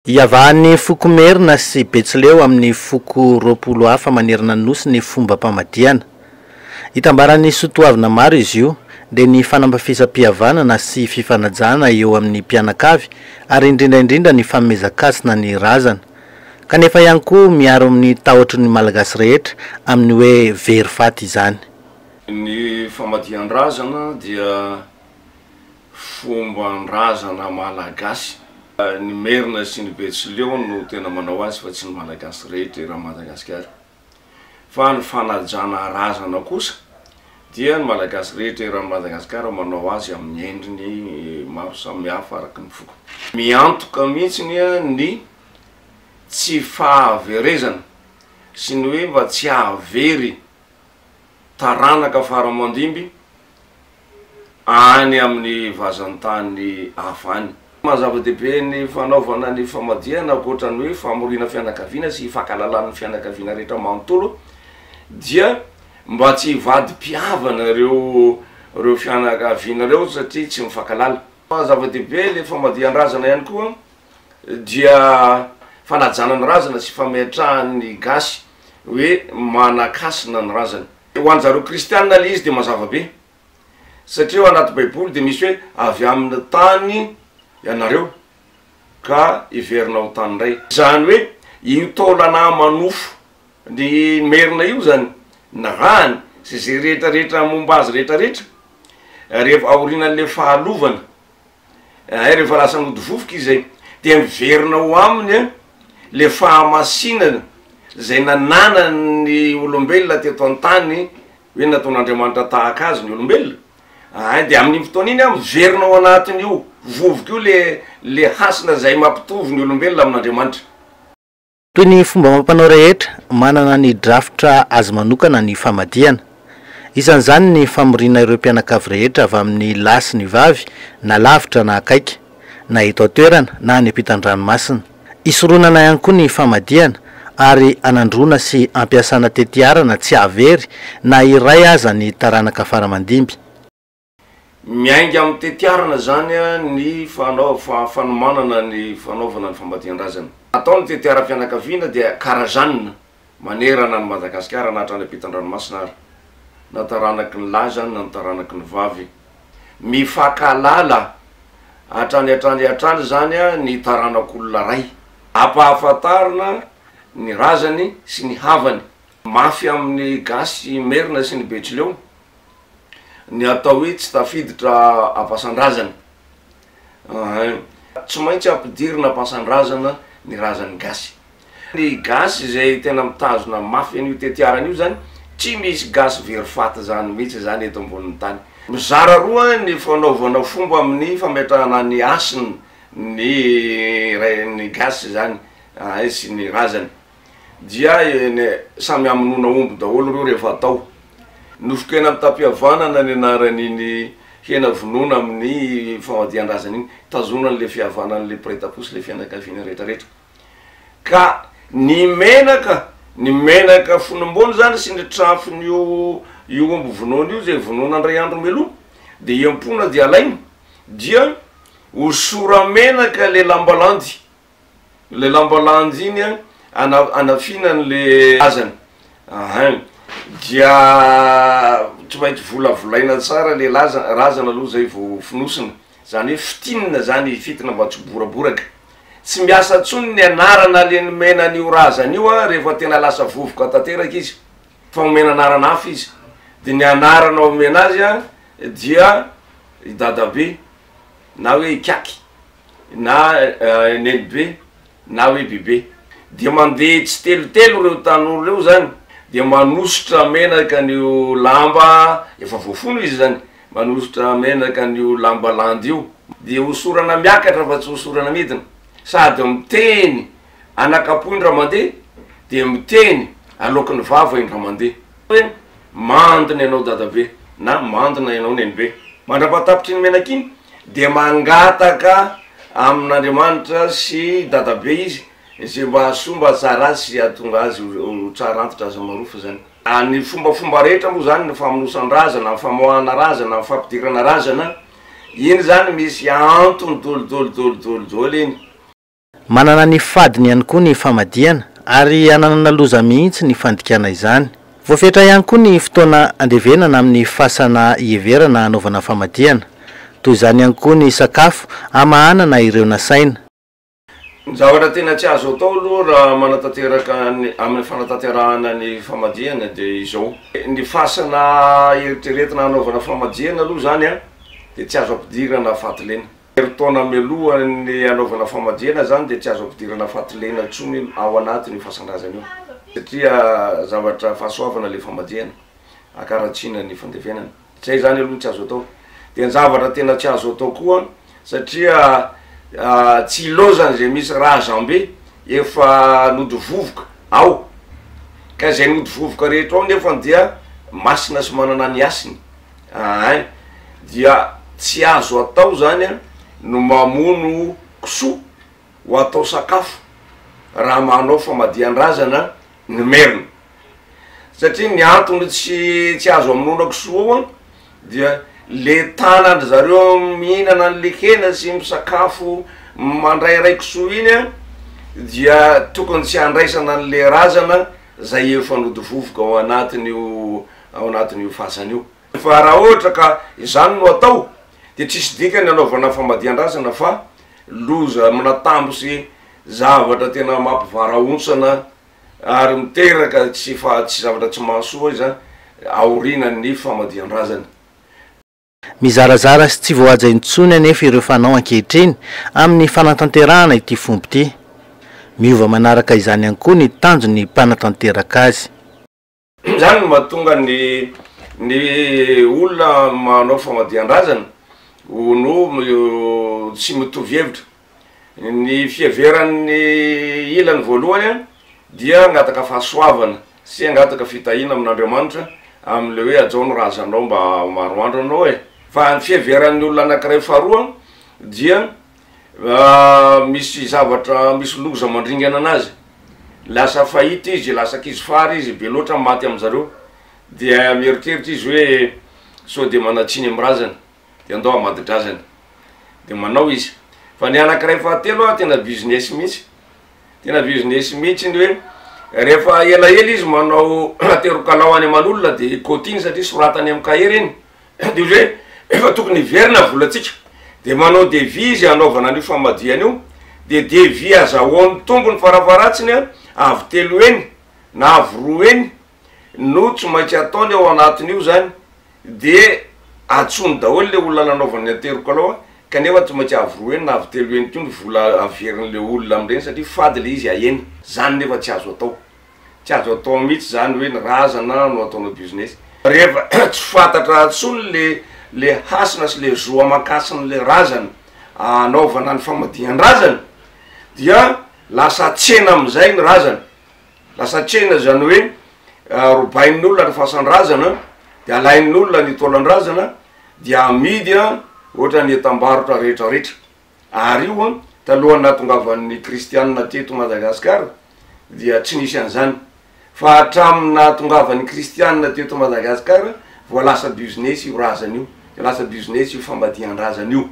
Iavahan'ny foko Merina sy Betsileo amin'ny foko 20 hafa manerana ny Nosy ny fombam-pamadihana. Itambaran'ny soatoavina maro izy io, dia ny fanamafisam-pihavanana sy fifanajana eo amin'ny mpianakavy ary indrindra indrindra ny fanomezan-kasina ny razana. Kanefa ihany koa miaro amin'ny tahotry ny Malagasy rehetra amin'ny hoe very faty izany. Ny famadihan-drazana dia Fomban-drazana malagasy. Ny Merina sy ny Betsileo no tena manao azy fa tsy ny Malagasy rehetra eran'i Madagasikara. Fa ny fanajana razana kosa dia ny Malagasy rehetra eran'i Madagasikara manao azy amin'ny endriny maro samihafa araka ny foko. Miantoka mihitsy ny tsy fahaverezana sy ny hoe mba tsy hahavery taranaka fara aman-dimby any amin'ny vazan-tany hafa any. Maha zava-dehibe ny fanaovana ny famadihana ankoatra ny hoe famoriana fianakaviana sy hifankahalalan'ny fianakaviana rehetra manontolo dia mba tsy hivadi-pihavana ireo ireo fianakaviana ireo satria tsy mifankahalala. Maha zava-dehibe le famadihan-drazana ihany koa dia fanajana ny razana sy fametrahan'ny gasy hoe manan-kasina ny razany. Ho an-jareo kristianina le izy dia mazava be satria ao anaty baiboly dia misy hoe avy amin'ny tany ianareo ka hiverina ho tany indray. Izany hoe io taolana ama-nofo ny merina io zany, ny rany sy izay rehetra rehetra momba azy rehetra rehetra rehefa aorianan'le fahalovana Hay rehefa lasa nody vovoka izy zay dia miverina ho aminy le fahamasinana zay nananan'ny olombelona teto an-tany hoe nataon'Andriamanitra tahaka azy ny olombelona, hay de amin'iny fotoana iny an miverina ao anatin'io vovoka io le le hasina zay mampitovy ny olombelona amin'Andriamanitra. Toy ny fomba amam-panao rehetra, manana ny drafitra azy manokana ny famadihana. Isan'izany ny famoriana ireo mpianakavy rehetra avy amin'ny lahy sy ny vavy, na lavitra na akaiky, na eto an-toerana na any ampitan-dranomasina. Isoronana ihany koa ny famadihana ary anandroana sy ampiasana tetiarana tsy hahavery na iray aza ny taranaka fara-mandimby. Miainga amin'ny tetiarana izany ny fanao- fanomanana ny fanaovana ny famadihan-drazana. Atao ny tetiaram-pianakaviana dia karazanina manerana an'i Madagasikara na hatrany ampitan-dranomasina ary, na taranaky ny lahy izany na ny taranaky ny vavy. Mifankahalala hatrany hatrany hatrany izany ny taranak'olona iray. Ampahafantarina ny razany sy ny havany. Mafy amin'ny gasy merina sy ny betsileo. ny atao hoe tsy tafiditra ampasan-drazana ein, tsy maintsy ampidirina ampasan-drazana ny razan'ny gasy, ny gasy izay tena mitazona mafy an'io tetiarana io zany, tsy misy gasy very faty zany mihitsy zany eto ambonin'ny tany, mizara roa ny fanaovana fomba amin'ny fametrahana ny hasina ny ray ny gasy zany ein sy ny razany. Dia eny samy hamonoana omby daholo ireo rehefa atao. Nofon-kena mitam-pihavanana ny anaran'iny hena vonoina amin'ny famadihan-drazana iny. Tazonana ilay fihavanan'ilay mpiray tampo sy ilay fianakaviana rehetra rehetra. Ka ny menaka, ny menaka fonom-bony izany sy ny trafon'io io omby vonoina io izay vonoina indray andro mialoha dia empona dia alaina dia hosora-menaka ilay lambalandy. Ilay lamba landy iny an, ana- anafiana an'le razana, ahin, dia tsy maintsy volavolaina tsara le laza- razana aloha zay vao fonosina, zany hoe fitinina zany, fitina mba tsy ho boraboraka, tsy miasa intsony ny anarana le nomena an'io razana io an rehefa tena lasa vovoka tanteraka izy, fa omena anarana hafa izy, de ny anarana omena azy an dia i dadabe na hoe ikaky. na nenibe na hoe bebe. Dia mandeha tsitelotelo ireo tanora ireo zany dia manosotra menaka an'io lamba efa voafono izy zany, manosotra menaka an'io lamba landy io, dia hosorana miakatra fa tsy hosorana midina, sady miteny anakapo indra mandeha dia miteny aloaky ny vava indra mandeha hoe mandina ianao dadabe na mandina ianao nenibe. Mandra-pahatapitry ny menaka iny dia mangataka amin'Andriamanitra sy dadabe izy izay mba hahasoa mba hahatsara azy sy hahatonga azy ho tsara antitra aza marofo zany. Ny fombafomba rehetra moa zany, ny famonosan-drazana, ny famoahana razana, ny fampidirana razana, iny zany misy antony dolidoly dolidoly dolidoly iny. Manana ny fadiny ihany koa ny famadihana ary ananana loza mihitsy ny fandikana izany. Voafetra ihany koa ny fotoana andevenana amin'ny fasana iheverana hanaovana famadihana. Toy izany ihany koa ny sakafo hamahanana ireo nasaina. Ny zavatra tena tsy azo atao aloha raha manatanteraka ny amin'ny fanatanterahana ny famadihana dia izao, ny fasana eritreretina hanaovana famadihana aloha izany an, dia tsy azo ampidirana faty lena. Herintaona mialohan'ny hanaovana famadihana izany dia tsy azo ampidirana faty lena intsony ao anatin'io fasan-drazana io satria zavatra fahasoavana ilay famadihana, ankaratsiana ny fandevenana. Izay izany aloha no tsy azo atao. Dia ny zavatra tena tsy azo atao koa satria tsy ilaozana izay misy razambe efa nody vovoka ao ka izay nody vovoka rehetra ao nefany dia masina sy manana ny hasiny. Ahay, dia tsy azo atao zany an no mamono kisoa ho atao sakafo raha manao famadihan-drazana ny merina, satria ny antony tsy tsy azo amonoana kisoa ao an dia le tanan-dry zareo mihinana an'le hena sy misakafo mandrairay kisoa iny an dia tokony tsy handraisana an'le razana zay efa nody vovoka ao anatin'io ao anatin'io fasana io. Fa raha ohatra ka izany no atao dia tsisy dikany anaovana famadihan-drazana fa loza mnatambo sy zavatra tena mampivarahontsana ary miteraka tsy fa tsy zavatra tsy mahasoa izany aorianan'ny famadihan-drazana. Mizarazara sy tsy voahaja intsony anefa ireo fanao ankehitriny amin'ny fanatanterahana ity fomba ity. Miova manaraka izany ihany koa ny tanjon'ny mpanatanteraka azy. Izany no mahatonga ny ny olona manao famadihan-drazana ho no tsy mitovy hevitra. Ny fiheveran'ny ilany voalohany dia hangataka fahasoavana sy hangataka fitahiana amin'Andriamanitra amin'ilay hoe hajao ny razanao mba ho maro andro anao e. Fa ny fiheveran'ny olona anankiray faharoa dia Misy zavatra misy loza mandringana anazy, lasa fahita izy, lasa ankizy fary izy, be loatra ny maty amin'zareo, dia mieritreritra izy hoe sao dia manan-tsiny amin'ny razana, dia andao hamadi-drazana, dia manao izy. Fa ny anankiray fahatelo an, tena business mihitsy, tena business mihitsy iny hoe rehefa elaela izy manao aterokalao any aman'olona dia kôtiny satria soratany amin'ny kahie ireny, Dia hoe efa tokony hiverina ny volantsika. Dia manao devis izy hanaovana an'io famadihana io, dia devis azahoany tombony farafaharatsiny an, avo telo heny na avo roa heny no tsy maintsy ataony ao anatin'io zany, dia antsoiny daholo le olona nanaovany ny ateriko aloha, kanefa tsy maintsy avo roa heny na avo telo heny koa ny vola averin'le olona amin'ireny satria fady le izy ahena, zany nefa tsy azo atao. Tsy azo atao mihitsy zany hoe ny razana no ataonao business. Rehefa tsy fantatra intsony le le hasina sy le zo aman-kasin'le razana anaovana ny famadihan-drazana dia lasa tsena amin'izay ny razana. Lasa tsena zany hoe robain'ny olona ny fasan-drazana de alain'ny olona ny taolan-drazana dia amidy an ohatran'ny entam-barotra rehetrarehetra. Ary io an, talohan'ny nahatongavan'ny kristianina teto Madagasikara dia tsy nisy an'izany. Fa hatramin'ny nahatongavan'ny kristianina teto Madagasikara vao lasa business io razana io, dia lasa business io famadihan-drazana io.